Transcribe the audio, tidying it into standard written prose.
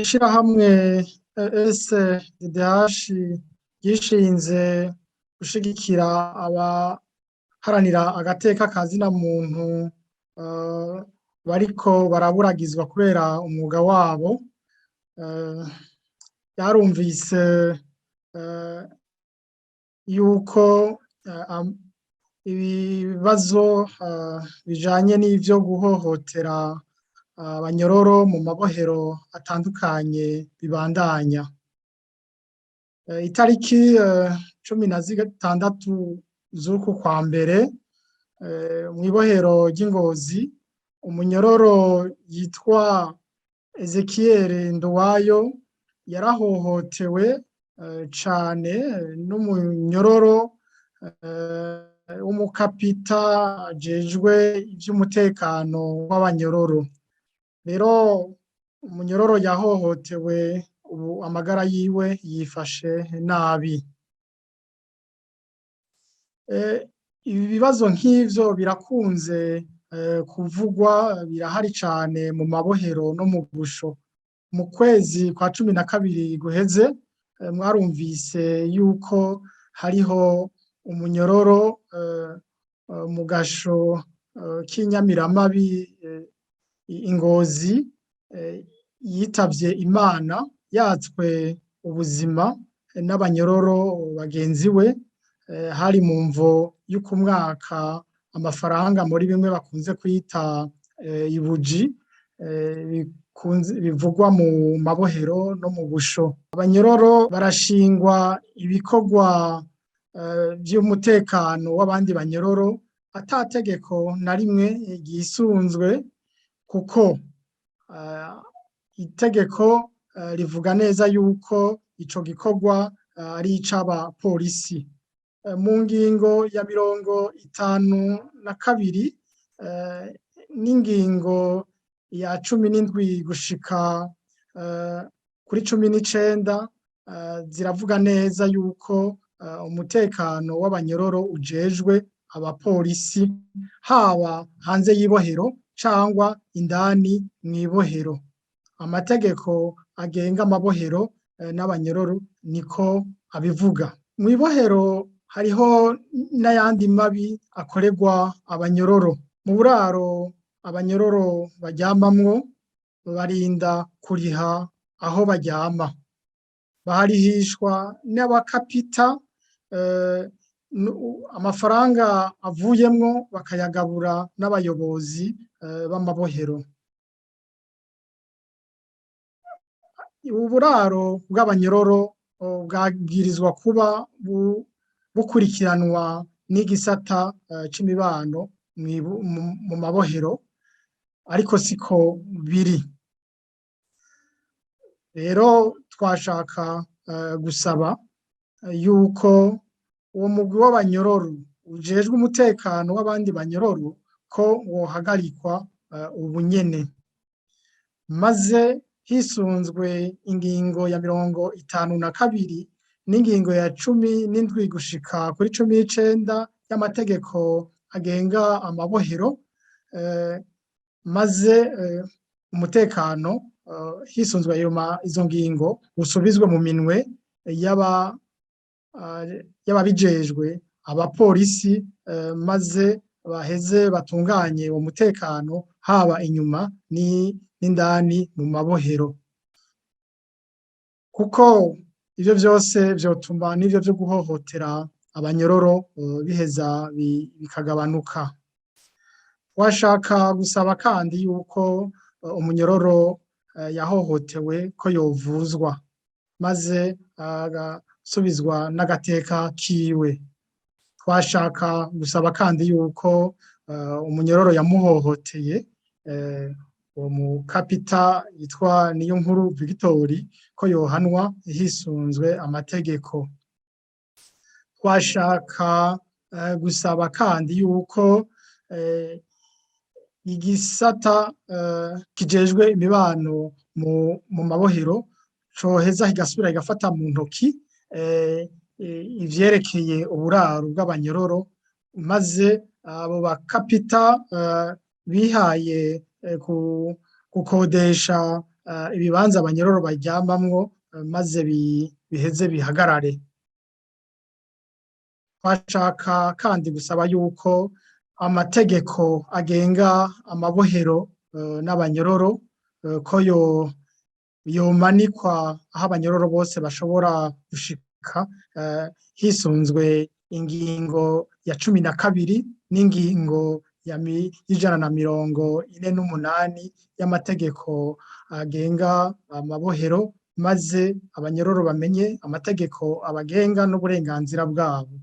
Ishirahamwe SDDH ryishinze gushigikira abaharanira agateka ka zina muntu bariko baraburagizwa kubera umwuga wabo, yarumvise yuko ibibazo bijanye n'ivyo guhohotera abanyororo mu mabohero atandukanye bibandanya. Itariki 16 z'uku kwa mbere, mw'ibohero ry'Ingozi, umunyororo yitwa Ezekiel Nduwayo yarahohotewe cane n'umunyororo w'umukapita ajejwe ivy'umutekano w'abanyororo. Rero umunyororo yahohotewe ubu amagara yiwe yifashe nabi. Ibi bibazo nk'ivyo birakunze kuvugwa, birahari cane mu mabohero no mu busho. Mu kwezi kwa 12 guheze, mwarumvise yuko hariho umunyororo mu gasho k'Inyamiramabi Ingozi yitavye Imana yatswe ubuzima n'abanyororo bagenzi we, hari mu mvo y'ukumwaka amafaranga muri bimwe bakunze kwita ibuji bivugwa mu mabohero no mu busho. Abanyororo barashingwa ibikorwa vy'umutekano w'abandi banyororo ata tegeko na rimwe ryisunzwe, kuko itegeko rivuga neza yuko ico gikorwa ari ic'abapolisi. Mu ngingo ya 52 n'ingingo ya 17 gushika kuri 19 ziravuga neza yuko umutekano w'abanyororo ujejwe abapolisi, haba hanze y'ibohero cangwa indani mw'ibohero. Amategeko agenga amabohero n'abanyororo niko abivuga. Mw'ibohero hariho n'ayandi mabi akorerwa abanyororo. Mu buraro abanyororo baryamamwo barinda kuriha aho baryama, baharihishwa n'abakapita, amafaranga avuyemwo bakayagabura n'abayobozi b'amabohero. Uburaro bw'abanyororo bwabwirizwa kuba bukurikiranwa n'igisata c'imibano mu mabohero, ariko siko biri. Rero twashaka gusaba yuko uwo mugwi w'abanyororo ujejwe umutekano w'abandi banyororo ko wohagarikwa ubunyene, maze hisunzwe ingingo ya 52 n'ingingo ya 17 gushika kuri 19 y'amategeko agenga amabohero, maze umutekano hisunzwe izo ngingo usubizwe mu minwe y'ababijejwe, abapolisi, maze baheze batunganye uwo mutekano haba inyuma n'indani mu mabohero, kuko ivyo vyose vyotuma n'ivyo vyo guhohotera abanyororo biheza bikagabanuka. Washaka gusaba kandi yuko umunyororo yahohotewe ko yovuzwa maze agasubizwa n'agateka kiwe. Twashaka gusaba kandi yuko umunyororo yamuhohoteye, uwo mukapita yitwa Niyonkuru Victori, ko yohanwa hisunzwe amategeko. Twashaka gusaba kandi yuko igisata kijejwe imibano mu mabohero coheza kigasubira kigafata mu ntoki ivyerekeye uburaro bw'abanyororo, maze abo bakapita bihaye gukodesha ibibanza abanyororo baryamamwo maze biheze bihagarare. Twashaka kandi gusaba yuko amategeko agenga amabohero n'abanyororo ko yomanikwa aho abanyororo bose bashobora gushika, hisunzwe ingingo ya 12 n'ingingo y'148 y'amategeko agenga amabohero, maze abanyororo bamenye amategeko abagenga n'uburenganzira bwabo.